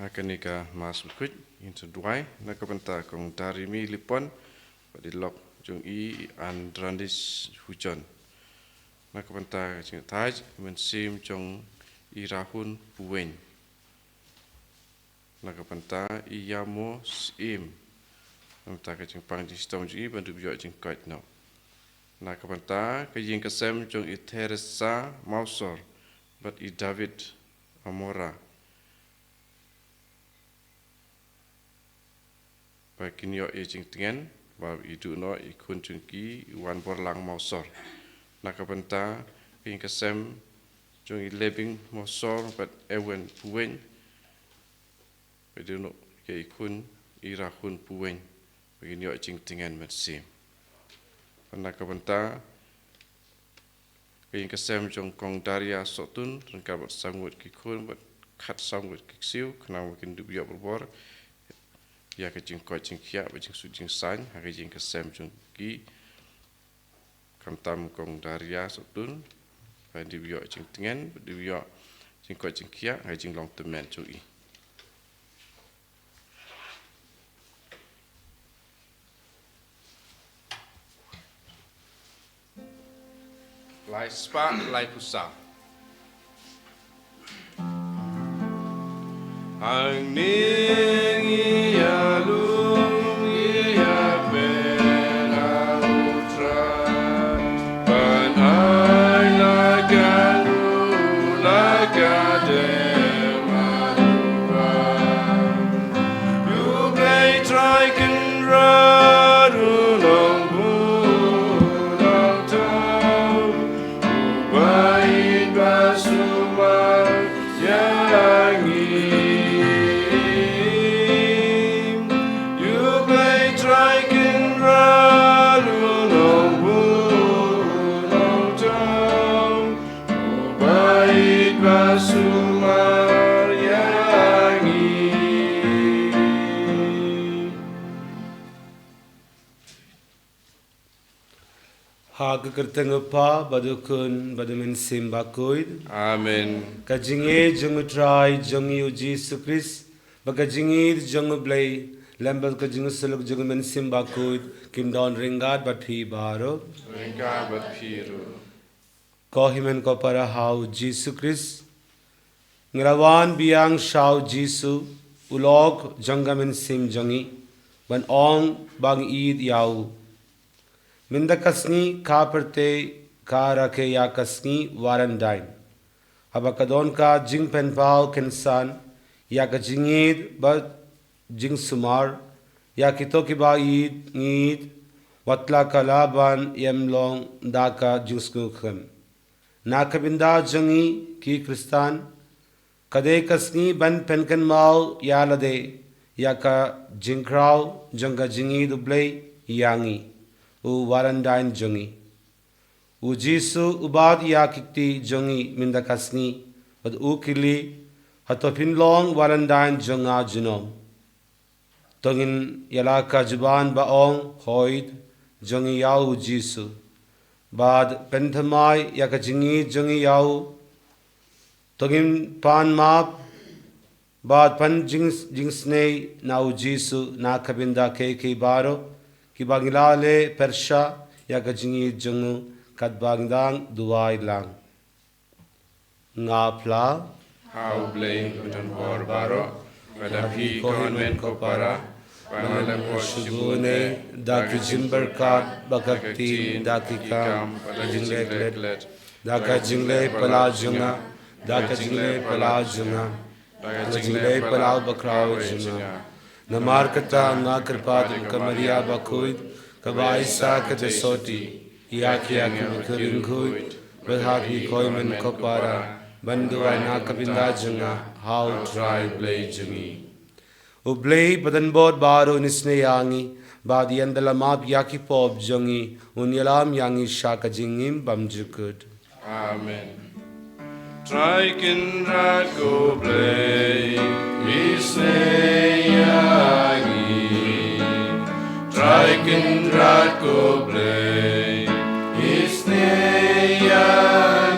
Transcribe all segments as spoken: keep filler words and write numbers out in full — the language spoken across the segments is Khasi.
Ha kane ka Mass Bakhuid, ngin sa duwai na ka bynta Kong Darimi Lipon, bad i lok jong i, i Andranis Hujon. Na ka bynta ka jingthait mynsiem jong i Rahun Puwein. Na ka bynta i Yamo Syiem. Na ka bynta ka jingpang jingshitom jong i ban dup ïoh jingkoit noh. Na ka bynta ka ïing ka sem jong i Theresa Mawsor bad i David Amora. Ba kin ïoh ïa jingtngen, ba i duh noh i khun jong ki, i Wanborlang Mawsor. Na ka bynta ka ïing ka sem jong i Lebing Mawsor bad Ewen Puwein. Ba i duh noh ïa i khun i Rahun Puwein. Ba kin ïoh jingtngen mynsiem. Na ka bynta ka ïing ka sem jong Kong Daria Sohtun, ryngkat bad saw ngut ki khun, bad khatsaw ngut ki ksiew, khnang ba kin dup ïoh barabor ïa ka jingkoit jingkhiah bad jingsuk jingsaiñ ha ka ïing ka sem jong ki. Khamtam Kong Daria Sohtun, ba in dup ïoh jingtngen, ba in dup ïoh jingkoit jingkhiah ha ka jinglong tymmen jong i. Lai spah, lai phew saw. Hangne ngi ïalum, ngi ïapher ha u Trai, ban ai la ka lum, la ka dem ha u Trai. U Blei Trai Kynrad u Nongbuh Nongthaw, uba ïeit ba sumar ïa ngi. U Blei Trai Kynrad u Nongbuh Nongthaw, uba ïeit ba sumar ïa ngi. Ha ka kyrteng u Kpa bad u Khun bad u Mynsiem Bakhuid. Amen. Ka jingïeit jong u Trai jong ngi u Jisu Khrist, bad ka jingïeit jong u Blei, lem bad ka jingïasyllok jong u Mynsiem Bakhuid, kin don ryngkat bad phi baroh. Ryngkat bad phi ruh. Ko hynmen ko para ha u Jisu Khrist. Ngi la wan biang sha u Jisu, u lok jong ka mynsiem jong ngi, ban ong ba ngi ïeit ïa u. Mynta ka sngi ka pyrthei ka rakhe ïa ka sngi Valentine. Haba ka don ka jingpynpaw kynsan ïa ka jingïeit bad jingsumar ïa kito kiba ïeit ngi ïeit, wat la ka lah ban ïam long da ka jingsngewkmen. Na ka bynta jong ngi ki Khristan, ka dei ka sngi ban pynkynmaw ïa lade ïa ka jingkhraw jong ka jingïeit u Blei ïa ngi, u Valentine jong ngi. U Jisu u bat ïa ki kti jong ngi mynta ka sngi, bad u kylli, hato phin long Valentine jong nga junom? To ngin ïala ka juban ba ong, hooid, jong ngi ïa u Jisu. Bad pynthymmai ïa ka jingïeit jong ngi ïa u. To ngin pan map, bad pan jing, jingsnei na u Jisu na ka bynta kiei kiei baroh kiba ngi la leh pyrshah ïa ka jingïeit jong u, katba ngi dang duwai lang. Nga phla ha u Blei badonbor baroh, bad ha phi ko hynmen ko para, ba nga la poi shibun eh da ki jingpyrkhat, bad ka ktien, da ki kam, bad da ki jingleh klet, da ka jingleh palat jong nga, da ka jingleh palat jong nga, da ka jingleh palat bakhraw jong nga. Namar kata nga kyrpad ïa ka Maria bakhuid, kaba ai sa ka jingsotti ïa ki, ïa kiba kyrkhu, bad ha phi ko hynmen ko para, ban duwai na ka bynta jong nga ha u Trai Blei jong ngi. U Blei badonbor baroh un isynei ïa ngi, bad ïa un da la map ïa ki pop jong ngi, un ïalam ïa ngi sha ka jingim bymjukut. Amen. Trai Kynrad ko Blei, isynei ïa ngi. Trai Kynrad ko Blei, isynei ïa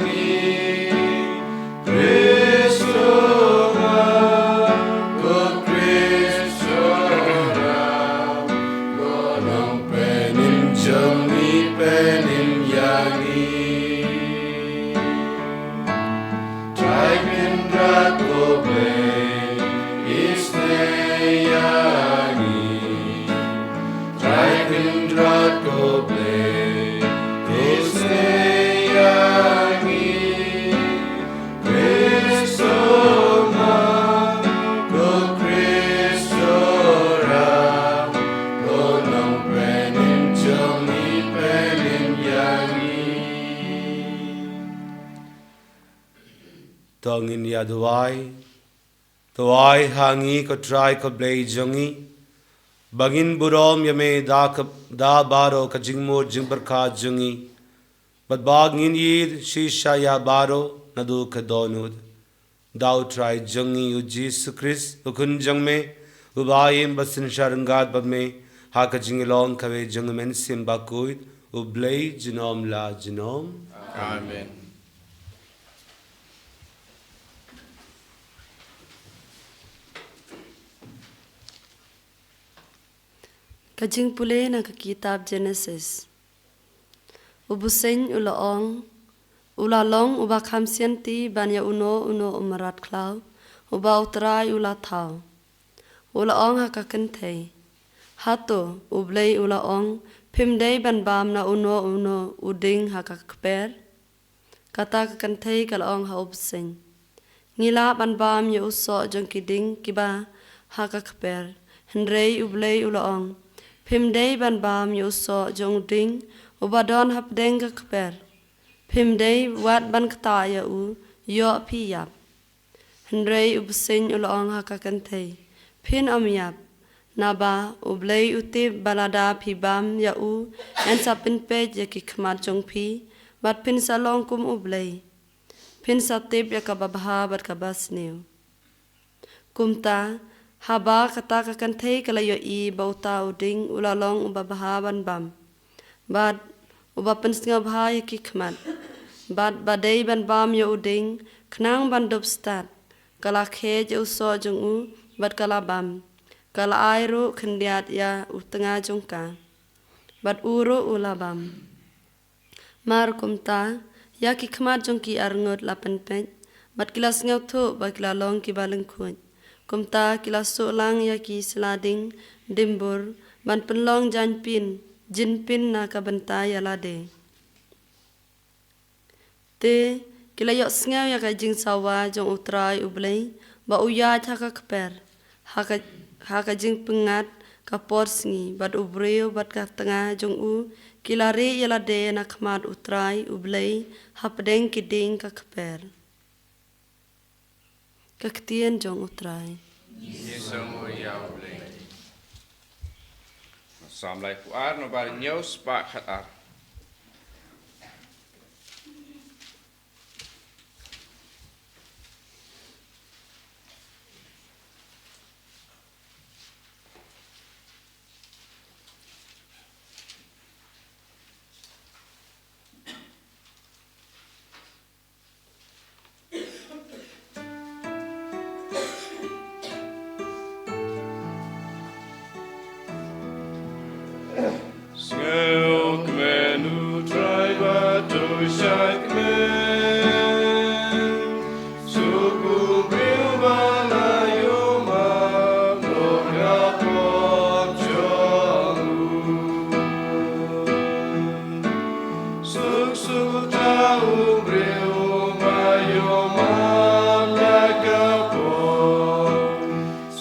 ngi. Khrist, ko To ngin ïa duwai. Duwai ha ngi ko Trai ko Blei jong ngi, ba ngin burom ïa me da ka, da baroh ka jingmut jingpyrkhat jong ngi, bad ba ngin ïeit shisha ïa baroh naduh ka dohnud. Da U Trai jong ngi U Jisu Khrist, U Khun jong me, uba im bad synshar ryngkat bad me ha ka jinglong kawei jong U Mynsiem Bakhuid, U Blei junom la junom. Amen. Ka jingpule na ka kitab Genesis. U bseiñ u la ong, u la long uba kham sianti ban ïa uno uno u mrad khlaw uba U Trai u la thaw. U la ong ha ka kynthei, hato U Blei u la ong, phim dei ban bam na uno uno u ding ha ka kper? Kata ka kynthei ka la ong ha u bseiñ, ngi lah ban bam ïa u soh jong ki ding kiba ha ka kper. Hynrei U Blei u la ong, phim dei ban bam ïa u soh jong u ding uba don hapdeng ka kper. Phim dei wat ban ktah ïa u, ïoh phi ïap. Hynrei u bseiñ u la ong ha ka kynthei, phin ym ïap, naba U Blei u tip ba lada phi bam ïa u, yn sa pynpeit ïa ki khmat jong phi, bad phin sa long kum U Blei, phin sa tip ïa kaba bha bad kaba sniew. Kumta, haba kata ka kynthei ka la ïohi ba uta u ding u la long uba bha ban bam, bad uba pynsngewbha ïa ki khmat, bad ba dei ban bam ïa u ding khnang ban dup stad, ka la khet ïa u soh jong u bad ka la bam. Ka la ai ruh khyndiat ïa u tnga jong ka, bad u ruh u la bam. Mar kumta, ïa ki khmat jong ki arngut la pynpeit, bad ki la sngewthuh ba ki la long kiba lyngkhuid. Kumta ki la suh lang ïa ki sla ding dimbur ban pynlong jaiñpin, jinpin na ka bynta ïa lade. Te ki la ïohsngew ïa ka jingsawa jong U Trai U Blei, ba u ïaid ha ka kper, ha ka, ha ka jingpyngngad ka por sngi, bad u briew bad ka tnga jong u ki la rieh ïa lade na khmat U Trai U Blei hapdeng ki dieng ka kper. Ka ktien jong U Trai. Ngi sngewnguh ïa U Blei. Salm laiphew ar, nombar hynñiew spah khatar. Sngewkmen U Trai bad to shakmen. Suk u briew ba la ïoh map na ka pop jong u. Suk, suk uta u briew ba ïoh map na ka pop.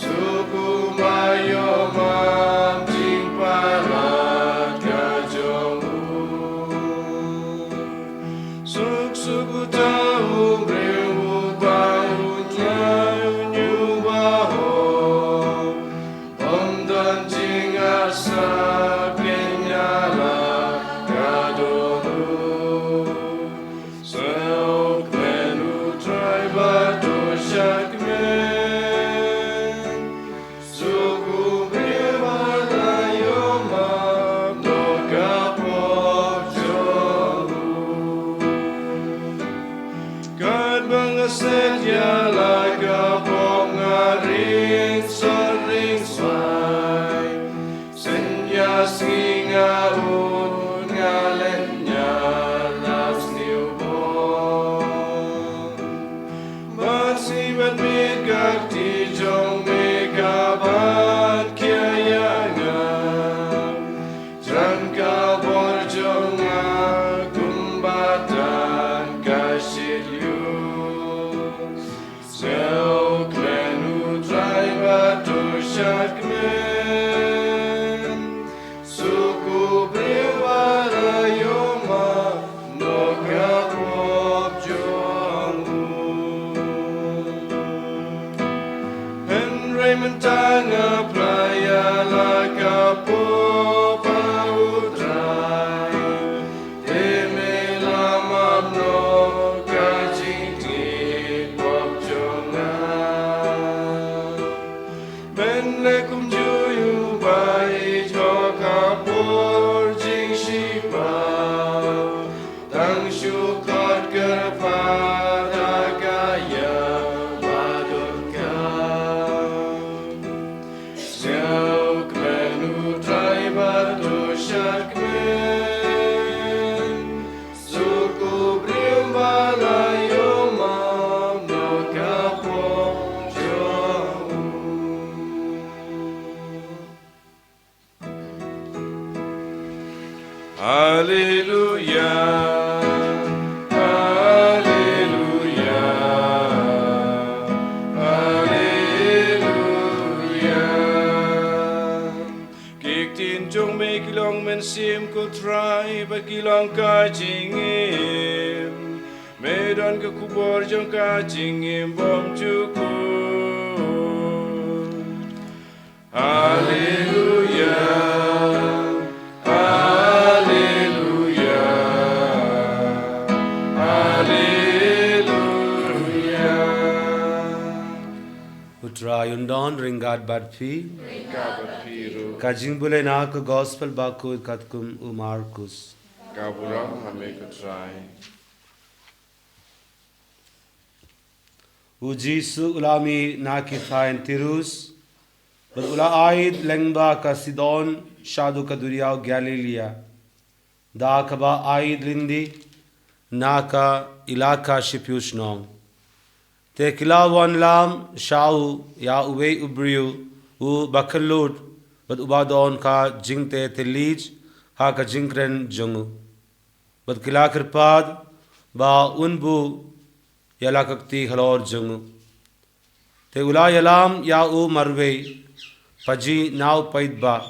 Suk u ba ïoh map jingpalat ka jong u. Suk, suk uta u briew uba u tnga u ñiuh ba hok. Ym don jingarsa kynñialah ka don u. Haleluya, haleluya, haleluya. Ki ktien jong me ki long mynsiem, ko Trai, bad ki long ka jingim. Me don ka khubor jong ka jingim bymjukut. Haleluya, haleluya, haleluya. U Trai un don ryngkat bad phi. Ryngkat bad phi ruh. Ka jingbulei na ka Gospel bakhuid katkum u Markus. Ka burom ha me, ko Trai. U Jisu u la mih na ki thaiñ Tirus, bad u la aid lyngba ka Sidon shaduh ka duriaw Galilia, da kaba aid lynti na ka ilaka shiphew shnong. Te ki la wanlam sha u ïa uwei u briew u bakhlud, bad uba don ka jingteh thylliej ha ka jingkren jong u. Bad ki la kyrpad ba un buh ïa la ka kti halor jong u. Te u la ïalam ïa u marwei, pajih na u paidbah.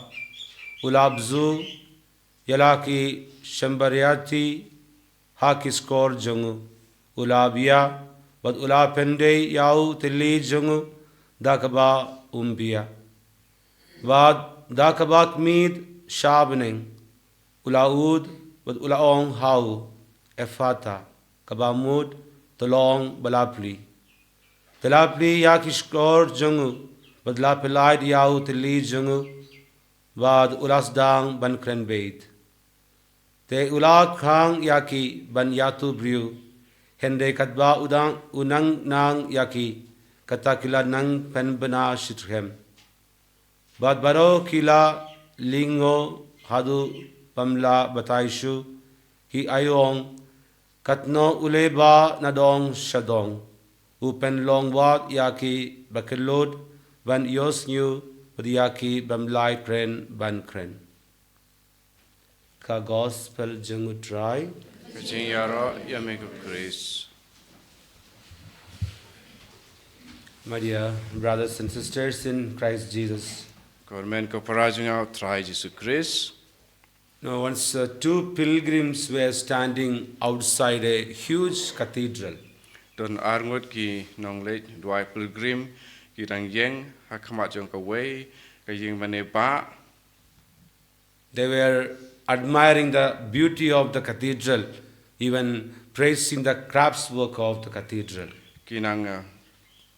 U la bzu ïa la ki shynbarïati ha ki shkor jong u. U la bia, bad u la pyndei ïa u thylliej jong u da kaba um bia. Bad da kaba khmih sha bneng, u la ud, bad u la ong ha u, Ephata, kaba mut, to long ba la plie. Te la plie ïa ki shkor jong u, bad la pyllait ïa u thylliej jong u, bad u la sdang ban kren beit. Te u la khang ïa ki ban ïathuh briew, hynrei katba u dang u nang nang ïa ki, kata ki la nang pynbna shitrhem. Bad baroh ki la lyngngoh haduh bym lah batai shuh, ki ïa ong, katno u leh ba na dong sha dong u pynlong wad ïa ki bakhlud ban ïohsngew, bad ïa ki bym lah kren ban kren. Ka Gospel jong u Trai. Ka jingïaroh ïa me, ko Khrist. My dear brothers and sisters in Christ Jesus. Ko hynmen ko para jong nga ha u Trai Jisu Khrist. Now, once uh, two pilgrims were standing outside a huge cathedral. Don arngut ki nongleit duwai pilgrim ki dang ïeng ha khmat jong kawei ka ïing mane bah. They were admiring the beauty of the cathedral, even praising the craftswork of the cathedral. Ki nang uh,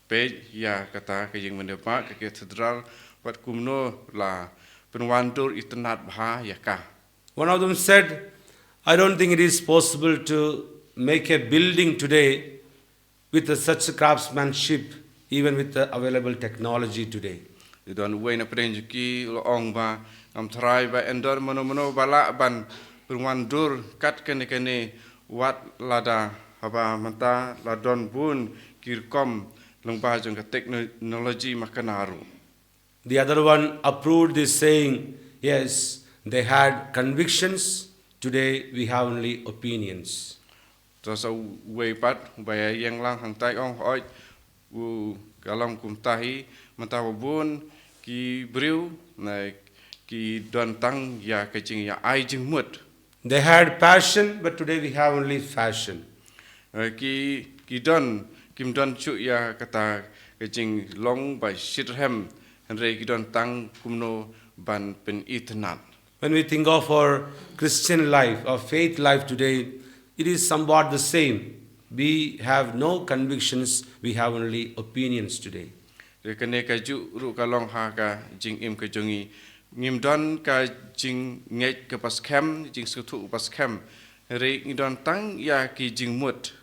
peit ïa kata ka ïing mane bah, ka cathedral, bad kumno la pynwandur itynnad bha ïa ka. One of them said, I don't think it is possible to make a building today with such craftsmanship, even with the available technology today. Te don uwei na pdeng jong ki u la ong ba ngam tharai ba yn don mano mano ba lah ban pynwandur kat kane kane wat lada haba mynta la don bun ki rukom lyngba jong ka technology ma kane ruh. The other one approved this, saying, yes, they had convictions, today we have only opinions. Te sa uwei pat uba ïeng lang hangtai u ong, hooid, u ka long kumta hi, mynta ba bun ki briew, na ki don tang ïa ka jingïa ai jingmut. They had passion, but today we have only fashion. Eh, ki, ki don, kim don shuh ïa kata ka jinglong ba shitrhem, hynrei ki don tang kumno ban pynitynnad. When we think of our Christian life, our faith life today, it is somewhat the same. We have no convictions, we have only opinions today. Te kane ka juh ruh ka long ha ka jingim ka jong ngi. Ngim don ka jingngeit kaba skhem, jingsngewthuh kaba skhem. Hynrei ngi don tang ïa ki jingmut.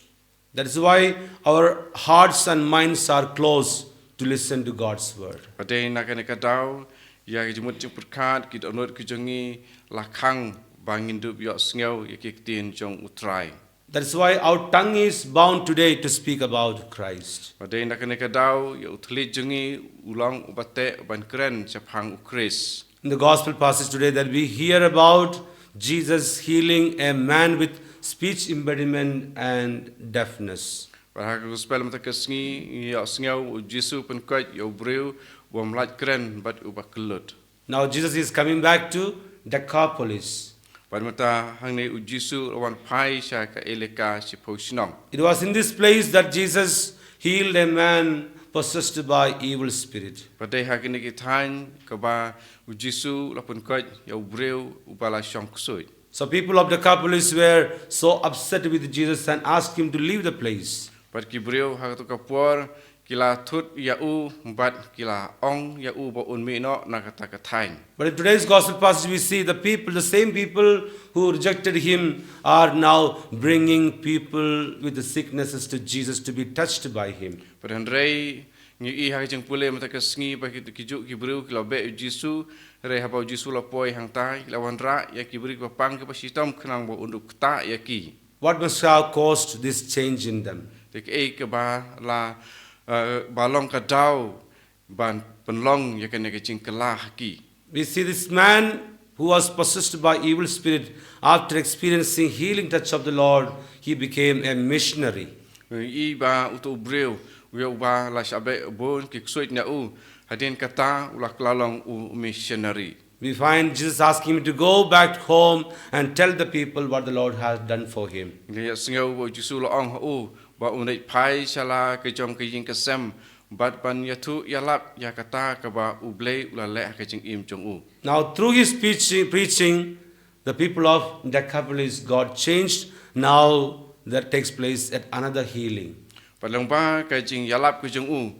That is why our hearts and minds are closed to listen to God's word. Bad dei na kane ka daw, ïa ki jingmut jingpyrkhat, ki dohnud ki jong ngi la khang ba ngin dup ïohsngew ïa ki ktien jong u Trai. That is why our tongue is bound today to speak about Christ. Bad dei na kane ka daw, ïa u thylliej jong ngi u long uba teh ban kren shaphang u Khrist. In the gospel passage today that we hear about, Jesus healing a man with speech impediment and deafness. Bad ha ka gospel mynta ka sngi, ngi ïohsngew u Jisu u pynkhiah ïa u briew uba ym lait kren bad uba kyllut. Now Jesus is coming back to Decapolis. Bad mynta hangne u Jisu u la wan phai sha ka elaka shiphew shnong. It was in this place that Jesus healed a man possessed by evil spirit. Bad dei ha kine ki thaiñ kaba u Jisu u la pynkhiah ïa u briew uba la shong ksuid. So people of Decapolis were so upset with Jesus and asked him to leave the place. Bad ki briew ha kato ka por ki la thut ïa u bad ki la ong ïa u ba un mih noh na kata ka thaiñ. But in today's gospel passage, we see the people, the same people who rejected him, are now bringing people with the sicknesses to Jesus to be touched by him. Bad hynrei ngi i ha ka jingpule mynta ka sngi ba ki, ki juh ki briew ki la beh u Jisu, hynrei haba u Jisu u la poi hangta, ki la wanrah ïa ki briew kiba pang kiba shitom khnang ba un ktah ïa ki. What must have caused this change in them? Te kaei kaba la, eh, ba long ka daw ban pynlong ïa kane ka jingkylla ha ki. We see this man who was possessed by evil spirit, after experiencing healing touch of the Lord, he became a missionary. Ngi i ba uto u briew, uba la shah beh bun ki ksuid na u, hadien kata u la kylla long u missionary. We find Jesus asking him to go back home and tell the people what the Lord has done for him. Ngi ïohsngew ba u Jisu u la ong ha u ba un leit phai sha la ka jong ka ïing ka sem bad ban ïathuh ïalap ïa kata kaba U Blei u la leh ha ka jingim jong u. Now through his preaching, preaching, the people of Decapolis got changed. Now that takes place at another healing. Bad lyngba ka jingïalap ka jong u,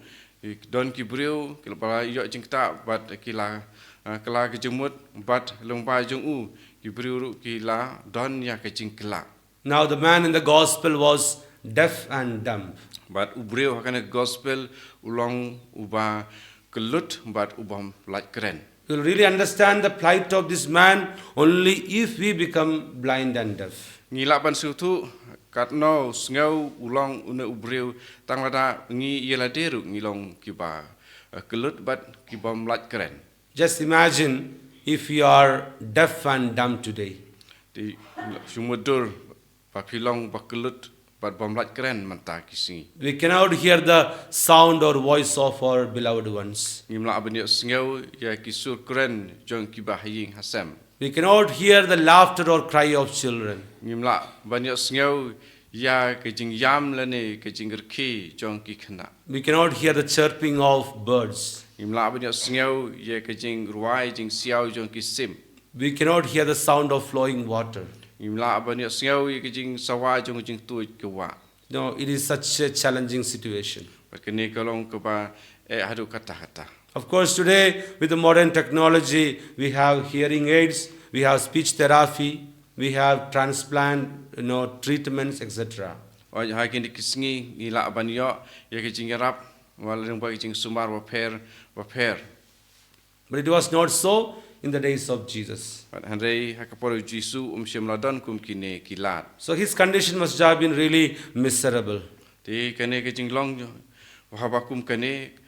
don ki briew kiba la ïoh jingktah bad ki la, eh, kylla ka jingmut, bad lyngba jong u ki briew ruh ki la don ïa ka jingkylla. Now the man in the gospel was deaf and dumb. Bad u briew ha kane ka gospel u long uba kyllut bad uba ym lait kren. We'll really understand the plight of this man only if we become blind and deaf. Ngi lah ban sngewthuh katno sngew u long une u briew tang lada ngi ïa lade ruh ngi long kiba, eh, kyllut bad kiba ym lait kren. Just imagine if you are deaf and dumb today. Te shu mutdur ba phi long ba kyllut bad ba ym lait kren mynta ki sngi. We cannot hear the sound or voice of our beloved ones. Ngim lah ban ïohsngew ïa ki sur kren jong kiba ha ïing ha sem. We cannot hear the laughter or cry of children. Ngim lah ban ïohsngew ïa ka jingïam lane ka jingrkhie jong ki khynnah. We cannot hear the chirping of birds. Ngim lah ban ïohsngew ïa ka jingrwai jingsiaw jong ki sim. We cannot hear the sound of flowing water. Ngim lah ban ïohsngew ïa ka jingsawa jong ka jingtuid ka wah. No, it is such a challenging situation. Bad kane ka long kaba eh haduh katta katta. Of course, today with the modern technology, we have hearing aids, we have speech therapy, we have transplant, you know, treatments, et cetera. Hooid, ha kine ki sngi ngi lah ban ïoh ïa ki jingïarap lyngba ki jingsumar bapher bapher. But it was not so in the days of Jesus. Bad hynrei ha ka por u Jisu um shym la don kum kine ki lad. So his condition must have been really miserable. Te kane ka jinglong haba kum kane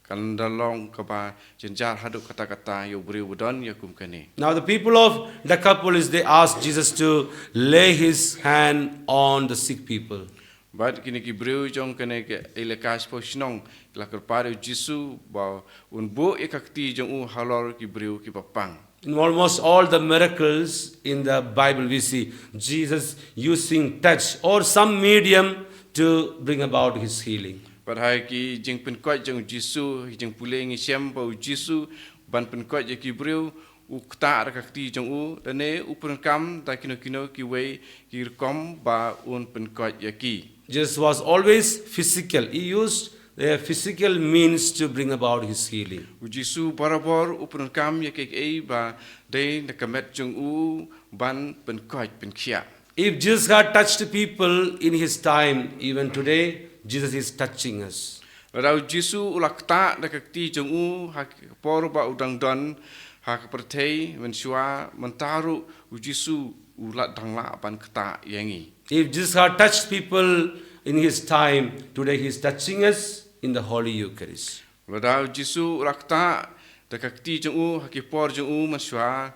kan da long kaba jynjar haduh katta katta ïa u briew ba don ïa kum kane. Now the people of Decapolis, they asked Jesus to lay his hand on the sick people. Bad kine ki briew jong kane ka elaka shiphew shnong ki la kyrpad ïa u Jisu ba un buh ïa ka kti jong u halor ki briew kiba pang. In almost all the miracles in the Bible, we see Jesus using touch or some medium to bring about his healing. Bad ha ki jingpynkhiah jong u Jisu, ki jingpule ngi shem ba u Jisu ban pynkhiah ïa ki briew u ktah da ka kti jong u, lane u pyndonkam da kino kino kiwei ki rukom ba un pynkhiah ïa ki. Jesus was always physical. He used the physical means to bring about his healing. U Jisu barabor u pyndonkam ïa kiei kiei ba dei na ka met jong u ban pynkhiah pynkhiah. If Jesus had touched people in his time, even today, Jesus is touching us. Lada u Jisu u la ktah da ka kti jong u ha ka por ba u dang don ha ka pyrthei mynshuwa, mynta ruh u Jisu u la dang lah ban ktah ïa ngi. If Jesus had touched people in his time, today he is touching us in the Holy Eucharist. Lada u Jisu u la ktah da ka kti jong u ha ki por jong u mynshuwa,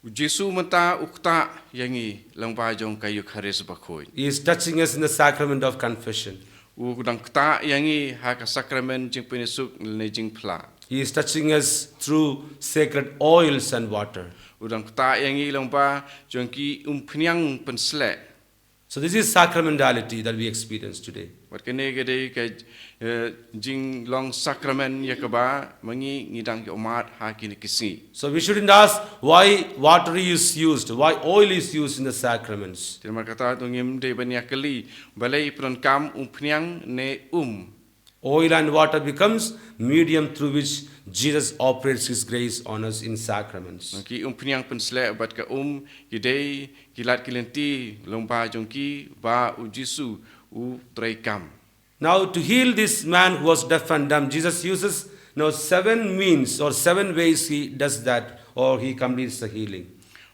U Jisu mynta u ktah ïa ngi lyngba jong ka Eukharist bakhuid. He is touching us in the sacrament of confession. U dang ktah ïa ngi ha ka sakramen jingpynïasuk ne jingphla. He is touching us through sacred oils and water. U dang ktah ïa ngi lyngba jong ki umphniang pynsleh. So this is sacramentality that we experience today. Wat kane ka dei ka eh, jinglong sakramen ïa kaba ma ngi ngi dang ïohmad ha kine ki sngi. So we shouldn't ask why water is used, why oil is used in the sacraments. Te namar kata to ngim dei ban ïa kylli balei pyndonkam umphniang ne um. Oil and water becomes medium through which Jesus operates his grace on us in sacraments. Ki umphniang pynsleh bad ka um ki dei ki lad ki lynti lyngba jong ki ba u Jisu u treikam. Now, to heal this man who was deaf and dumb, Jesus uses now seven means or seven ways he does that or he completes the healing.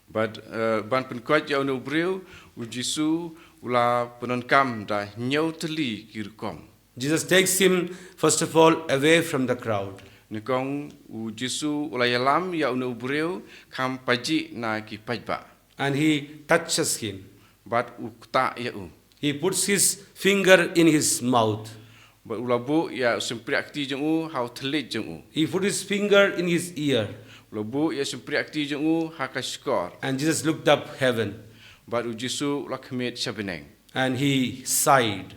Bad eh, ban pynkoit ïa une u briew u Jisu u la pyndonkam da hynñiew tylli ki rukom. Jesus takes him, first of all, away from the crowd. Nyngkong u Jisu u la ïalam ïa une u briew kham pajih na ki paidbah. And he touches him. Bad u ktah ïa u. He puts his finger in his mouth. Bad u la buh ïa u shympriah kti jong u ha u thylliej jong u. He put his finger in his ear. U la buh ïa u shympriah kti jong u ha ka shkor. And Jesus looked up heaven. Bad u Jisu u la khmied sha bneng. And he sighed.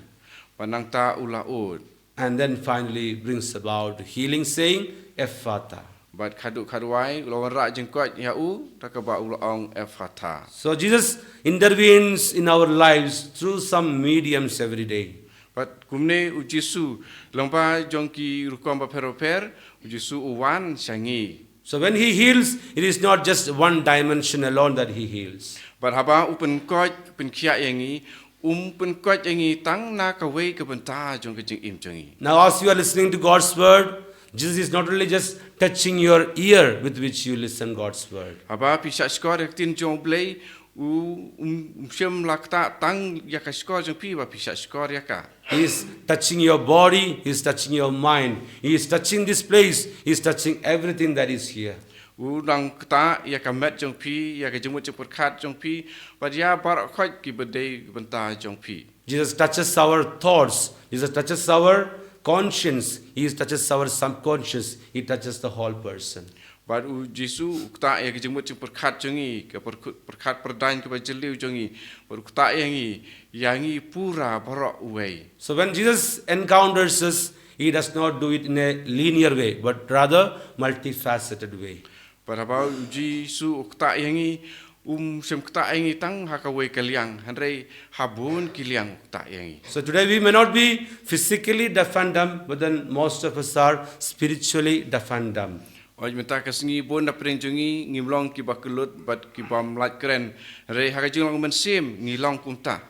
Bad nangta u la ud. And then finally brings about healing, saying, "Ephphatha." Bad khadduh khadwai u la wanrah jingkoit ïa u da kaba u la ong Ephphatha. So Jesus intervenes in our lives through some mediums every day. Bad kumne u Jisu lyngba jong ki rukom bapher bapher u Jisu u wan sha ngi. So when he heals, it is not just one dimension alone that he heals. Bad haba u pynkoit pynkhiah ïa ngi um pynkoit ïa ngi tang na kawei ka bynta jong ka jingim jong ngi. Now, as you are listening to God's word, Jesus is not only just touching your ear with which you listen God's word. Haba phi shah shkor ïa ka ktien jong u Blei u um, um shym la ktah tang ïa ka shkor jong phi ba phi shah shkor ïa ka. He is touching your body, he is touching your mind, he is touching this place, he is touching everything that is here. U dang ktah ïa ka met jong phi, ïa ka jingmut jingpyrkhat jong phi, bad ïa baroh khoit kiba dei bynta jong phi. Jesus touches our thoughts, Jesus touches our conscience, he touches our subconscious, he touches the whole person. Bad u Jisu u ktah ïa ka jingmut jingpyrkhat jong ngi, ka pyrkhat pyrdain kaba jylliew jong ngi, bad u ktah ïa ngi, ïa ngi pura baroh uwei. So when Jesus encounters us, he does not do it in a linear way, but rather multifaceted way. Bad haba u Jisu u ktah ïa ngi, um shym ktah ïa ngi tang ha kawei ka liang, hynrei ha bun ki liang u ktah ïa ngi. So today we may not be physically deaf and dumb, but then most of us are spiritually deaf and dumb. Hooid, mynta ka sngi bun na pdeng jong ngi ngim long kiba kyllut bad kibym lait kren, hynrei ha ka jinglong mynsiem ngi long kumta.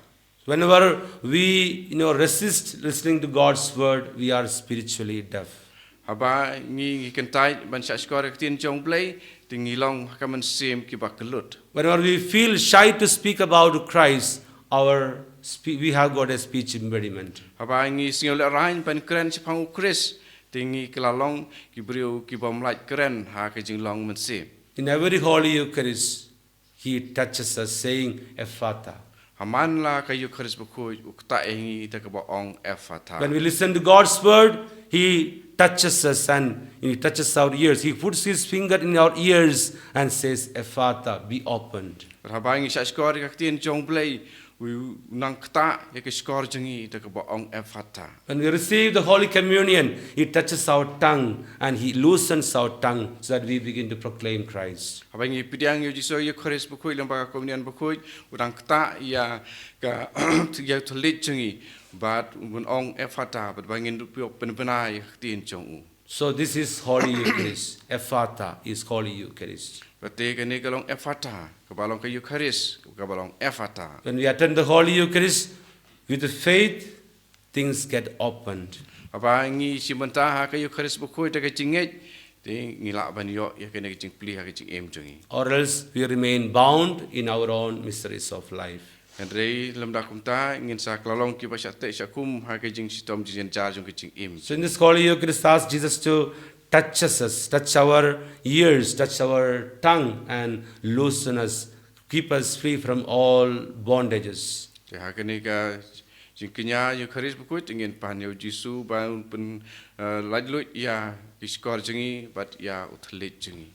Whenever we, you know, resist listening to God's word, we are spiritually deaf. Haba ngi ngi kyntait ban shah shkor ïa ka ktien jong u Blei, te ngi long ha ka mynsiem kiba kyllut. Whenever we feel shy to speak about Christ, our spe- we have got a speech impediment. Haba ngi sngewlehraiñ ban kren shaphang u Khrist, te ngi kylla long ki briew kibym lait kren ha ka jinglong mynsiem. In every Holy Eucharist, he touches us, saying, "Ephphatha." Ha man la ka Eukharist bakhuid u ktah ïa ngi da kaba ong Ephphatha. When we listen to God's word, he touches us and he touches our ears. He puts his finger in our ears and says, "Ephphatha, be opened." Bad haba ngi shah shkor ïa ka ktien jong u Blei, u nang ktah ïa ka shkor jong ngi da kaba ong Ephphatha. When we receive the Holy Communion, it touches our tongue and he loosens our tongue so that we begin to proclaim Christ. Haba ngi pdiang ïa u Jisu ïa u Khrist bakhuid lyngba ka Komunion bakhuid, u nang ktah ïa ka ïa u thylliej jong ngi bad u ban ong Ephphatha bad ba ngin pynbna ïa ka ktien jong u. So this is Holy Eucharist. Ephphatha is Holy Eucharist. Bad te kane ka long Ephphatha, kaba long ka Eukharist, kaba long Ephphatha. When we attend the Holy Eucharist with faith, things get opened. Haba ngi shim bynta ha ka Eukharist bakhuid da ka jingngeit, te ngi lah ban ïoh ïa kane ka jingplie ha ka jingim jong ngi. Or else we remain bound in our own miseries of life. Hynrei lymda kumta ngin sa kylla long kiba shah teh shah kum ha ka jingshitom jingjynjar jong ka jingim. So in this Holy Eucharist, ask Jesus to Touch us, touch our ears, touch our tongue, and loosen us. Keep us free from all bondages. Te ha kane ka jingkñia ïa u Khrist bakhuid, ngin pan ïa u Jisu ba un pyn, eh, laitluid ïa ki shkor jong ngi bad ïa u thylliej jong ngi.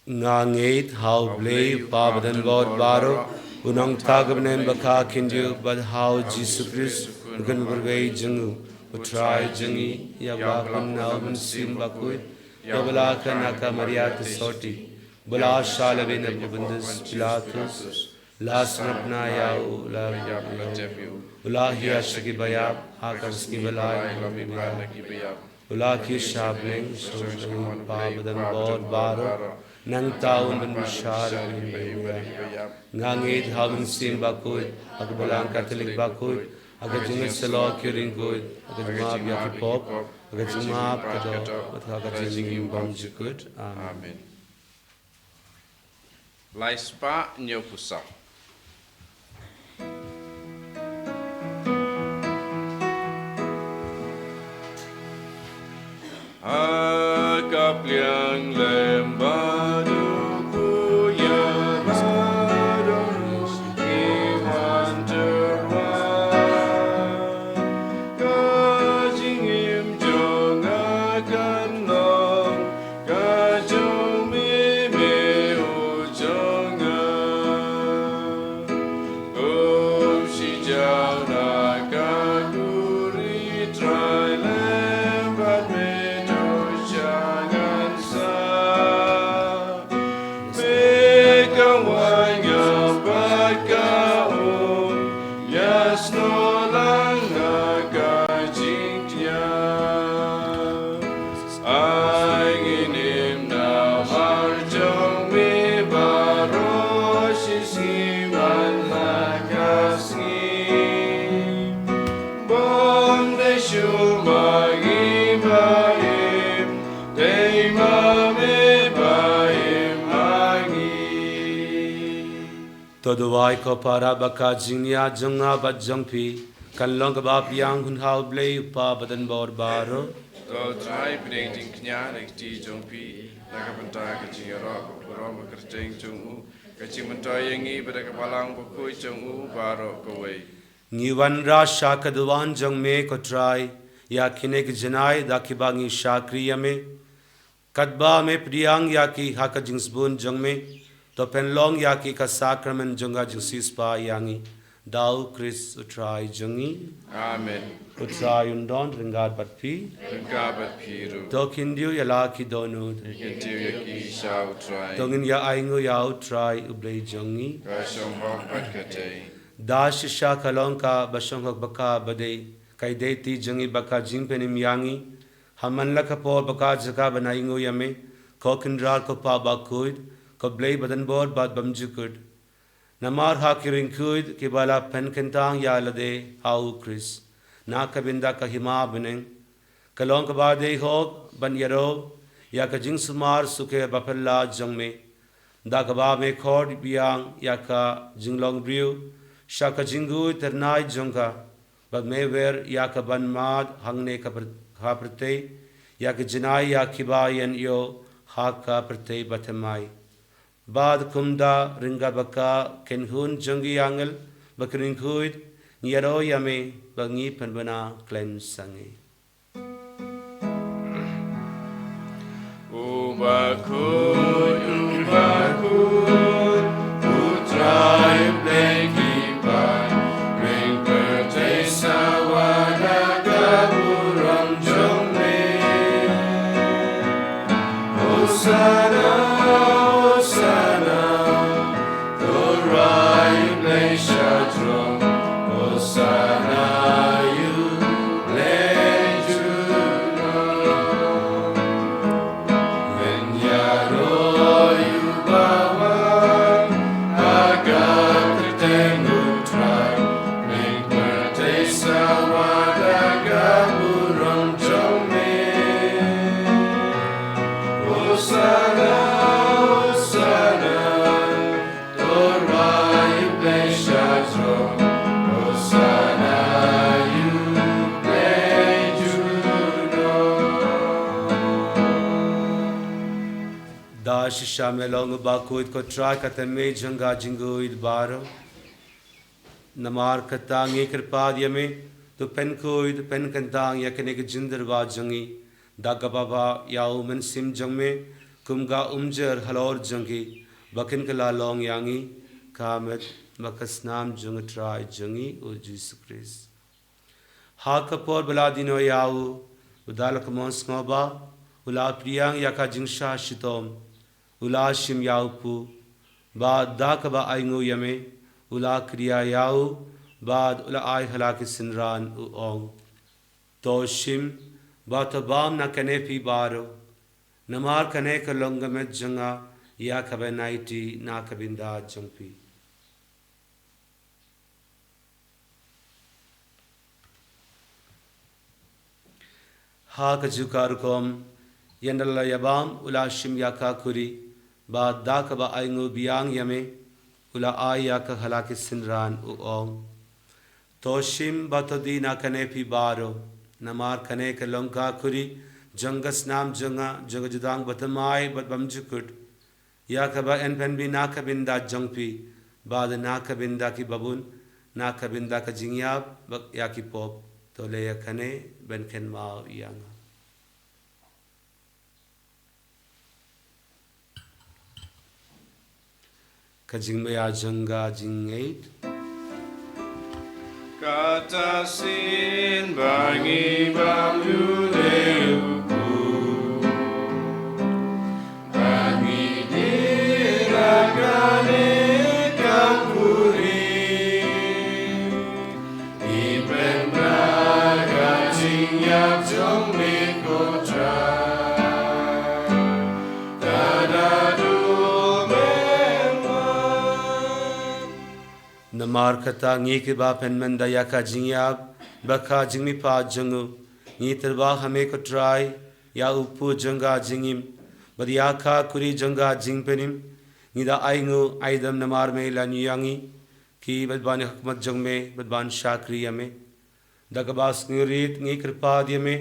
Nga ngeit ha U Blei, U Kpa badonbor baroh, u nongthaw ka bneng ba kham khyndiat, bad ha u Jisu Khrist, u Khun pyrshah jong U Trai jong ngi, ïa uba pynlong na u Mynsiem Bakhuid, ïa uba la kha na ka Maria Theisotti, ba la shah lade na u Pontius Pilatus, la sngap na ïa u, la ïap, la jep ïa u, u la hiar sha ki baïap, ha ka sngi ba lai, u la mihpat na ki baïap, u la kiew sha bneng, shong sha U Kpa badonbor baroh, nangta un pynbishar ïa ki baïap. Nga ngeit ha u Mynsiem Bakhuid, ha ka Balang Katholik bakhuid, ha ka jingïasyllok ki riewkhuid, ha ka jingmap ïa ki pop, ha ka jingmap ka doh, bad ha ka jingim bymjukut. Amen. Amen. Lai spah hynñiewphew saw. Ha ka pliang lem bad u khuid ïa baroh ngi wan tyrwa. Ka jingim jong nga kan long ka jong me, me u jong nga. Kum shi jaw na ka kuri Trai lem bad me, to sha ngan sah. Me ka wan ïa bad ka um, ïa snoh lang na ka jingkñia. Ai ngin im namar jong me baroh shi sngi man la ka sngi. Bym dei shuh ma ngi ba im, dei ma me ba im ha ngi. To duwai ko para ba ka jingïa jong nga bad jong phi kan long kaba biang hun ha U Blei U Kpa badonbor baroh. To Trai pdiang jingkñia na ka kti jong phi, na ka bynta ka jingïaroh ka burom ka kyrteng jong u, ka jingmyntoi ïa ngi bad ka Balang Bakhuid jong u baroh kawei. Ngi wanrah sha ka duwan jong me ko Trai, ïa kine ki janai da kiba ngi shakri ïa me. Katba me pdiang ïa ki ha ka jingsbun jong me, to pynlong ïa ki ka sakramen jong ka jingsiewspah ïa ngi. Da U Khrist U Trai jong ngi. Amen. U Trai un don ryngkat bad phi. Ryngkat bad phi ruh. To khyndiat ïa la ki dohnud. Khyndiat ïa ki sha U Trai. To ngin ïa ainguh ïa U Trai U Blei jong ngi. Ka shong hok bad ka dei. Da shisha ka long kaba shong hok bad kaba dei, ka ïadei ti jong ngi bad ka jingpynim ïa ngi. Ha man la ka por bad ka jaka ban ainguh ïa me, ko Kynrad ko Pa Bakhuid, ko Blei badonbor bad bymjukut. Namar ha ki riewkhuid kiba la pynkyntang ïa lade ha U Khrist na ka bynta ka hima bneng, ka long kaba dei hok ban ïaroh ïa ka jingsumar sukher baphylla jong me. Da kaba me khot biang ïa ka jinglong briew sha ka jingguid tyrnai jong ka, bad me wer ïa ka ban mad hangne ka pyr-, ha pyrthei, ïa ka jinai ïa kiba ïeng ïoh ha ka pyrthei bathymmai. Bad kumta ryngkat bad ka kynhun jong ki angel bad ki riewkhuid, ngi ïaroh ïa me bad ngi pynbna khlem sangeh. U bakhuid, u bakhuid, u Trai Blei ki paid, ring pyrthei sawa da ka burom jong me. Hosana, Hosana, to Trai Blei sha throng, Hosana ïa U Blei junom. Ngin ïaroh ïa u ba wan ha ka kyrteng U Trai, ring pyrthei sawa da ka burom jong me. Hosana, Shisha me long bakhuid ko Trai, kata me jong ka jingkhuid baroh. Namar kata ngi kyrpad ïa me, to pynkhuid pynkyntang ïa kane ka jingdurbar jong ngi da kaba bha ïa u Mynsiem jong me, kum ka umjer halor jong ki, ba kin kylla long ïa ngi ka met bad ka snam jong u Trai jong ngi u Jisu Khrist. Ha ka por ba la dino ïa u, u da la ka mon sngewbha, u la pdiang ïa ka jingshah shitom, u la shim ïa u pud, bad da kaba ainguh ïa me, u la kdiah ïa u, bad u la ai ha la ki synran, u ong: To shim bad to bam na kane phi baroh, namar kane ka long ka met jong nga ïa kaba nai ti na ka bynta jong phi. Ha kajuh ka rukom, ynda la ïabam, u la shim ïa ka khuri, bad da kaba ainguh biang ïa me, u la ai ïa ka ha la ki synran, u ong: To shim bad to die na kane phi baroh, namar kane ka long ka khuri jong ka snam jong nga, jong ka jutang bathymmai bad bymjukut, ïa kaba yn pynbih na ka bynta jong phi, bad na ka bynta ki babun, na ka bynta ka jingïap bad ïa ki pop. To leh ïa kane ban kynmaw ïa nga. Ka jingmih jong ka jingngeit. Kata shisien ba ngi bam ïa u pud, ba ngi die na kane ka khuri, ngi pynbna ka jingïap jong me ko Trai, tad haduh me wan. Namar kata ngi kiba pynmynta ïa ka jingïap bad ka jingmihpat jong u, ngi tyrwa ha me ko Trai, ïa u pud jong ka jingim bad ïa ka khuri jong ka jingpynim, ngi da ainguh aidem namar me la ñiew ïa ngi, ki ban ïakhakmat jong me bad ban shakri ïa me. Da kaba sngewrit ngi kyrpad ïa me,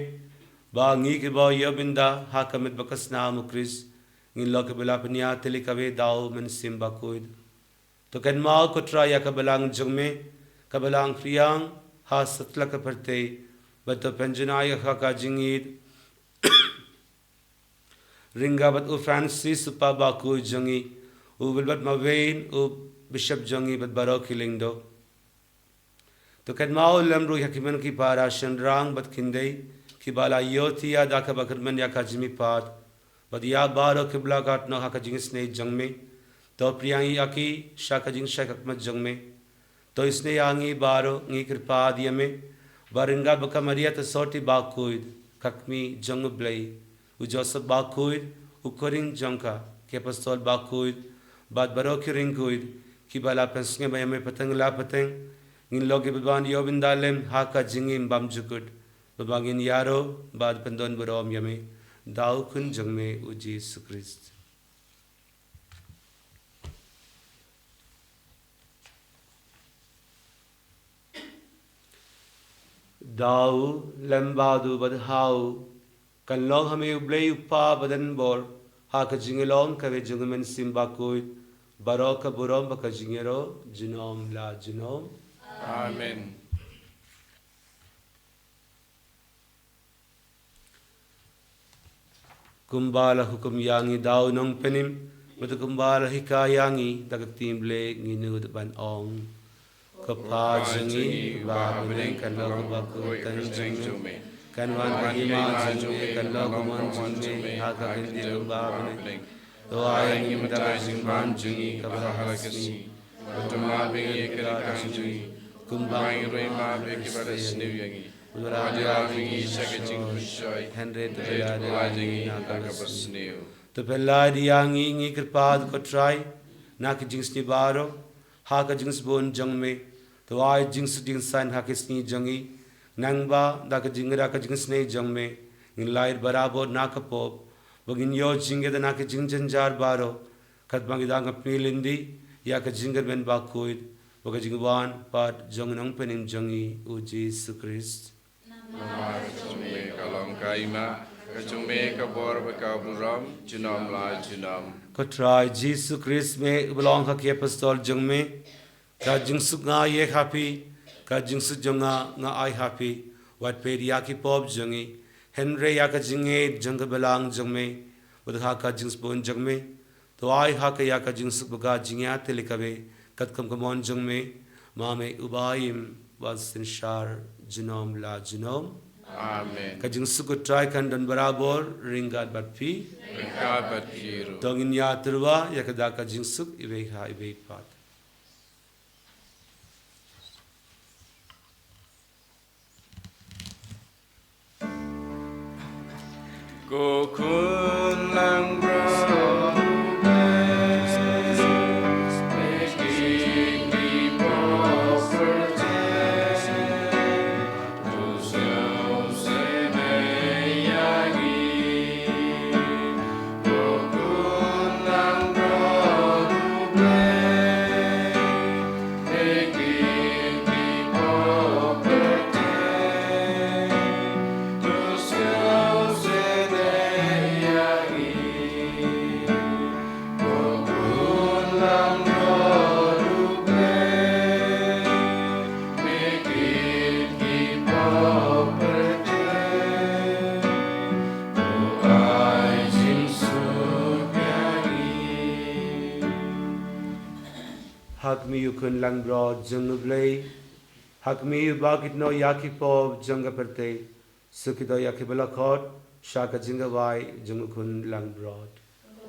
ba ngi kiba ïoh bynta ha ka met bad ka snam u Khrist, ngin long kiba la pynïatylli kawei da u Mynsiem Bakhuid. To kynmaw ko Trai ïa ka balang jong me, ka balang phriang ha satlak ka pyrthei, bad to pynjanai ïa ka ha ka jingïeit, ryngkat bad u Francis u Papa bakhuid jong ngi, u Wilbert Mavin u Bishop jong ngi bad baroh ki lyngdoh. To kynmaw lem ruh ïa ki hynmen ki para shynrang bad khyndiat, kiba la ïohthiah da kaba kyrmen ïa ka jingmihpat, bad ïa baroh kiba la ïakynduh ha ka jingisynei jong me. To pdiang ïa ki sha ka jingshai khakmat jong me. To isynei ïa ngi baroh, ngi kyrpad ïa me, ba ryngkat bad ka Maria Theisotti bakhuid, ka kmie jong u Blei, u Joseph bakhuid, u khun ring jong ka, ki apostol bakhuid, bad baroh ki ringkhuid, kiba la pynsngew ïa me pateng la pateng, ngin long kiba ban ïoh bynta lem ha ka jingim bymjukut, ba ngin ïaroh bad pyndonburom ïa me da u Khun jong me u Jisu Khrist. Da u, lem bad u bad ha u, kan long ha me u Blei u Kpa badonbor, ha ka jinglong kawei jong u Mynsiem Bakhuid, baroh ka burom bad ka jingïaroh, junom la junom. Amen. Kumba la hukum ïa ngi da u Nongpynim, bad kumba la hikai ïa ngi da ka ktien Blei, ngin nud ban ong: Ko Kpa jong ngi uba ha bneng, kan long bakhuid ka kyrteng jong me. Kan wan ka hima jong me, kan long ka mon jong me ha ka khyndiat kumba ha bneng. To ai ïa ngi mynta ka jingbam jong ngi kaba ha ka sngi. Bad to map ïa ngi ïa ka rikid jong ngi, kumba ngi ruh ngi map ïa kiba la sniew ïa ngi. Wat ïalam ïa ngi sha ka jingpynshoi, hynrei to pynlait ïa ngi na kaba sniew. To pynlait ïa ngi, ngi kyrpad ko Trai, na ka jingsniew baroh, ha ka jingsbun jong me. To ai jingsuk jingsain ha ka sngi jong ngi, nangba da ka jingïada ka jingisynei jong me, ngin lait barabor na ka pop, ba ngin ïoh jingïada na ka jingjynjar baroh, katba ngi dang pynleit lynti ïa ka jingkyrmen bakhuid, bad ka jingwan pat jong u Nongpynim jong ngi u Jisu Khrist. Namar ka jong me ka long ka hima, ka Jong me ka bor bad ka burom, junom la junom. Ko Trai Jisu Khrist, me uba la ong ha ki apostol jong me, ka jingsuk nga ai ha phi, ka jingsuk jong nga nga ai ha phi. Wat peit ïa ki pop jong ngi, hynrei ïa ka jingngeit jong ka balang jong me. Bad ha ka jingsbun jong me, to ai ha ka ïa ka jingsuk bad ka jingïatylli ka be, katkum ka mon jong me, ma me uba im bad synshar junom la junom. Amen. Ka jingsuk ko Trai kan don barabor ryngkat bad phi. Ryngkat bad phi ruh. To ngin ïa tyrwa ïa ka da ka jingsuk iwei ha iwei pat. Ko khun langbrot, Ha khmih u khun langbrot jong u Blei, ha khmih u ba kit noh ïa ki pop jong ka pyrthei, suk kito ïa ki ba la khot sha ka jingkhawai jong u khun langbrot.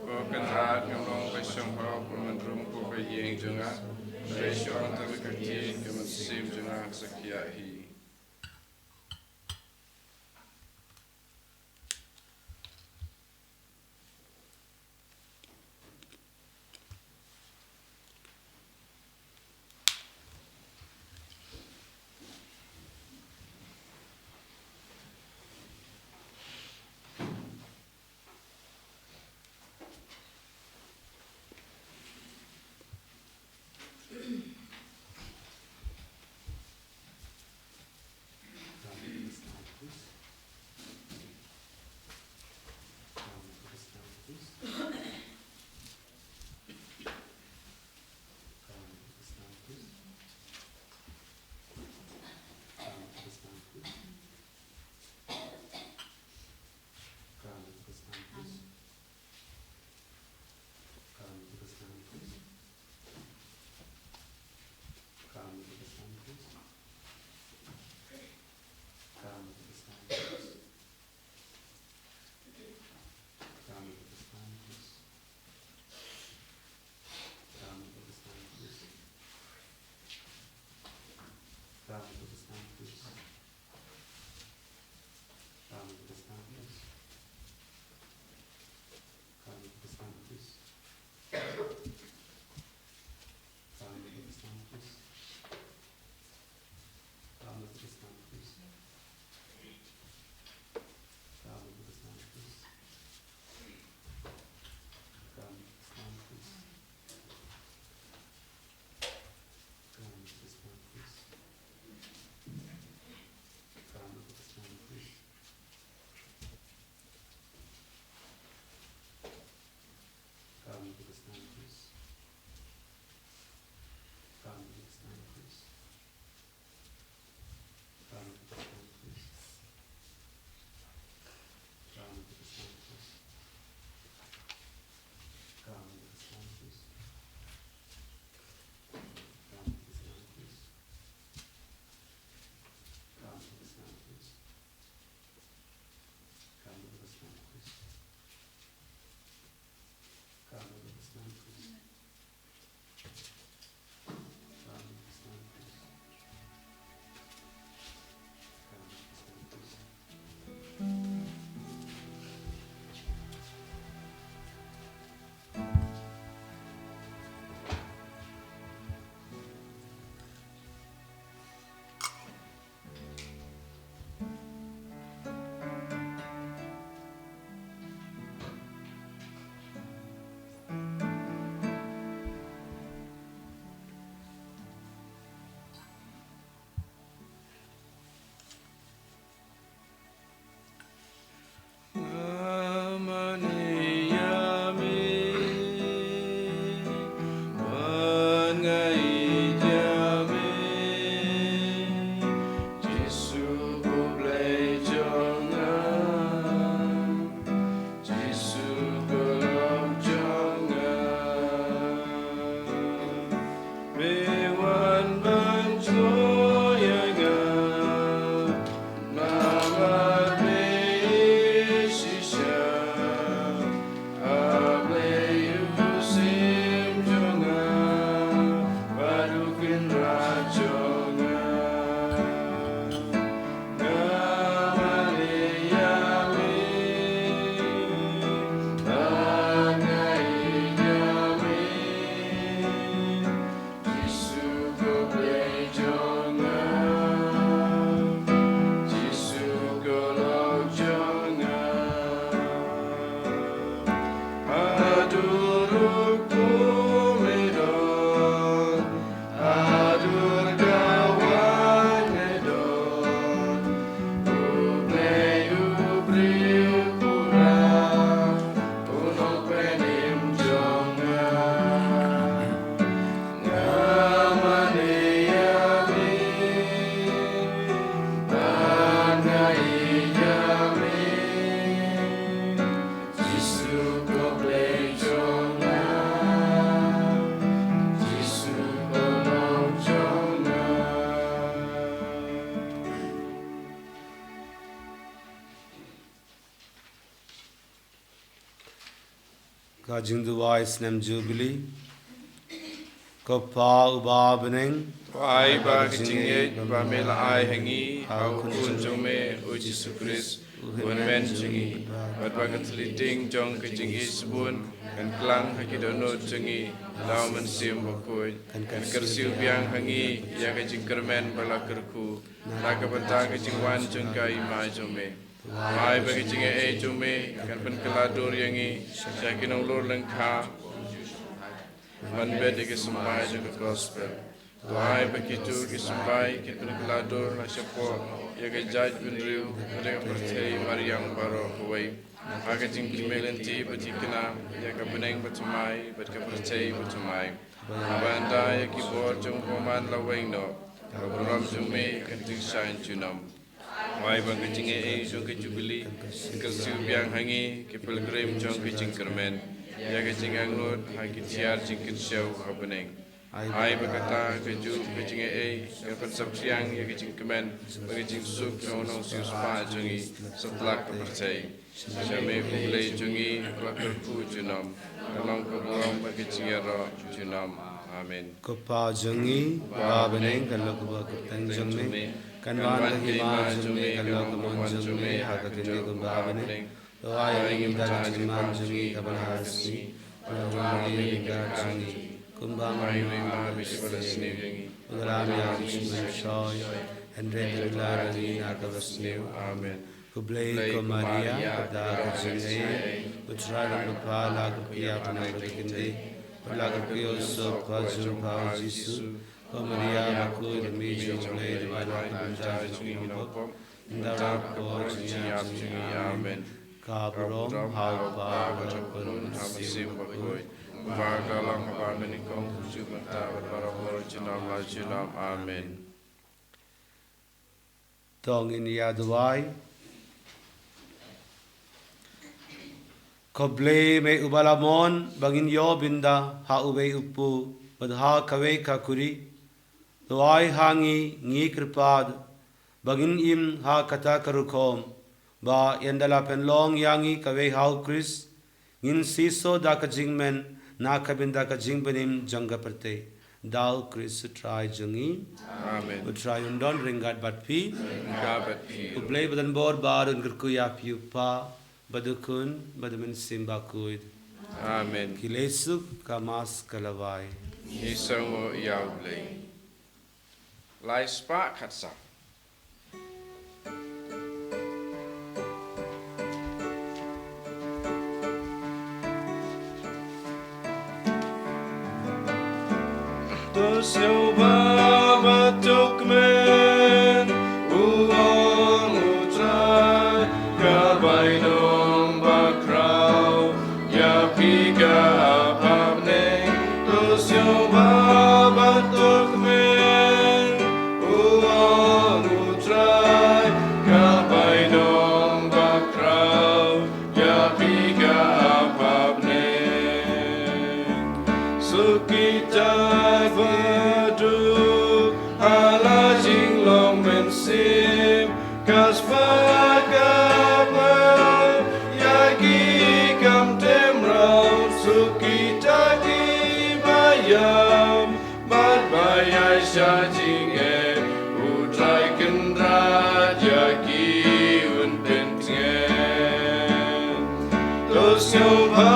Ko Kynrad, ngam long ba shong hok, ba men rum ko ka ïing jong nga, hynrei shu ong tang ka ktien, ka mynsiem jong nga sa khiah hi. Ka jingduwai snem Jubili. Ko Pa uba ha bneng, to ai ba ka jingngeit ba me la ai ha ngi ha u Khun jong me u Jisu Khrist, u Hynmen jong ngi, bad ba ka thylliej jong ka jingïeit sbun kan klang ha ki dohnud jong ngi da u Mynsiem Bakhuid, kan kyrsiew biang ha ngi ïa ka jingkyrmen ba la kyrkhu na ka bynta ka jingwan jong ka Hima jong me. To ai ba ka jingaiei jong me kan pynkylla dur ïa ngi sha ki nonglur lyngkha ban bit ïa ki symbai jong ka gospel. To ai ba kito ki symbai kin pynkylla dur la shapoh ïa ka jaitbynriew bad ïa ka pyrthei mariang baroh kawei, ha ka jingkyrmen lynti ba thikna ïa ka bneng bathymmai bad ka pyrthei bathymmai. Haba ynda ïa ki bor jong u bymman la weng noh, ka burom jong me kan jingshaiñ junom. Ai ba ka jingaiei jong ka Jubili kan kyrsiew biang ha ngi ki pilgrim jong ka jingkyrmen ïa ka jingangnud ha ki tiar jingkynshew ha bneng. Ai ba kata kajuh ka jingaiei kan pynsaphriang ïa ka jingkmen bad ka jingsuk jong u nongsiewspah jong ngi satlak ka pyrthei. Sha me U Blei jong ngi, ba la kyrkhu junom, kan long ka burom bad ka jingïaroh junom. Amen. Ko Pa jong ngi ba ha bneng, kan long kaba kyrteng jong me, kan wan ka hima jong me, kan long ka mon jong me ha ka kti kumba ha bneng. To ai ha ngi mynta ka jingman jong ngi kaba naka sngi. Bad ai ha ngi ka jingim, kumba ngi ai ha kiba la sniew ïa ngi. Bad ym ïa ngi sha ka jingpynshoi, hynrei duwai ïa ngi na kaba sniew. Amen. Khublei ko Maria, ka da ka jingaiei, U Trai u don bad pha, la kyrkhu ïa phi na ki khynnah, bad la kyrkhu ïa u sop ka jong pha u Jisu. Ko Maria bakhuid, Mei jong U Blei, duwai na ka bynta jong ngi kiba pop, mynta bad ha ka por jingïap jong ngi. Amen. Ka burom ha U Kpa bad ha U Khun bad ha U Mynsiem Bakhuid. Kumba ka la long ha banyngkong, kumjuh mynta bad barabor junom la junom. Amen. To ngin ïa duwai. Ko Blei me uba la mon ba ngin ïoh bynda ha uwei u kpu bad ha kawei ka khuri. To ai ha ngi, ngi kyrpad, ba ngin im ha kata ka rukom, ba ynda la pynlong ïa ngi kawei ha u Khrist, ngin shisha da ka jingkmen na ka bynta ka jingpynim jong ka pyrthei. Da u Khrist U Trai jong ngi. Amen. U Trai un don ryngkat bad phi. Ryngkat bad phi. U Blei uba don bor ba un kyrkhu ïa phi, U Kpa bad U Khun bad U Mynsiem Bakhuid. Amen. Ki leit suk, ka Mass ka la wai. Ngi sngewnguh ïa U Blei. Lai spah khatsan. To sngewbha bad to kmen, u ong U Trai, ka bainong bakhraw ïa phi ka ap ha bneng. To sngewbha bad to kmen, u ong U Trai, ka bainong bakhraw ïa phi ka ap ha bneng. Suk kita ba duk ha la jinglong mynsiem, ka spah ka bam ïa ki kam tymmen. Suk kita kiba ïam bad ba ïaid sha jingeh, U Trai Kynrad ïa ki un pyntngen. To sngewbha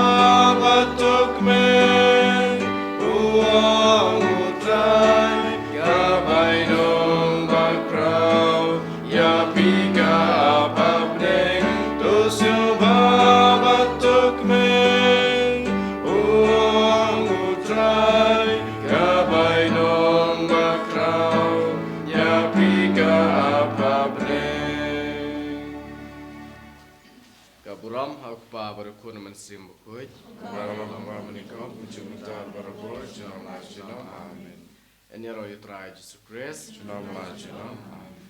bad to kmen, u ong U Trai, ka bainong bakhraw ïa phi ka ap ha bneng. To sngewbha bad to kmen, u ong U Trai, ka bainong bakhraw ïa phi ka ap ha bneng. Ka burom ha U Kpa bad U Khun, U Mynsiem Bakhuid. Ka burom ha U Kpa, mynta, kumjuh mynta, barabor, junom la junom. Amen. Yn ïaroh ïa U Trai Jisu Khrist. Junom la junom. Amen.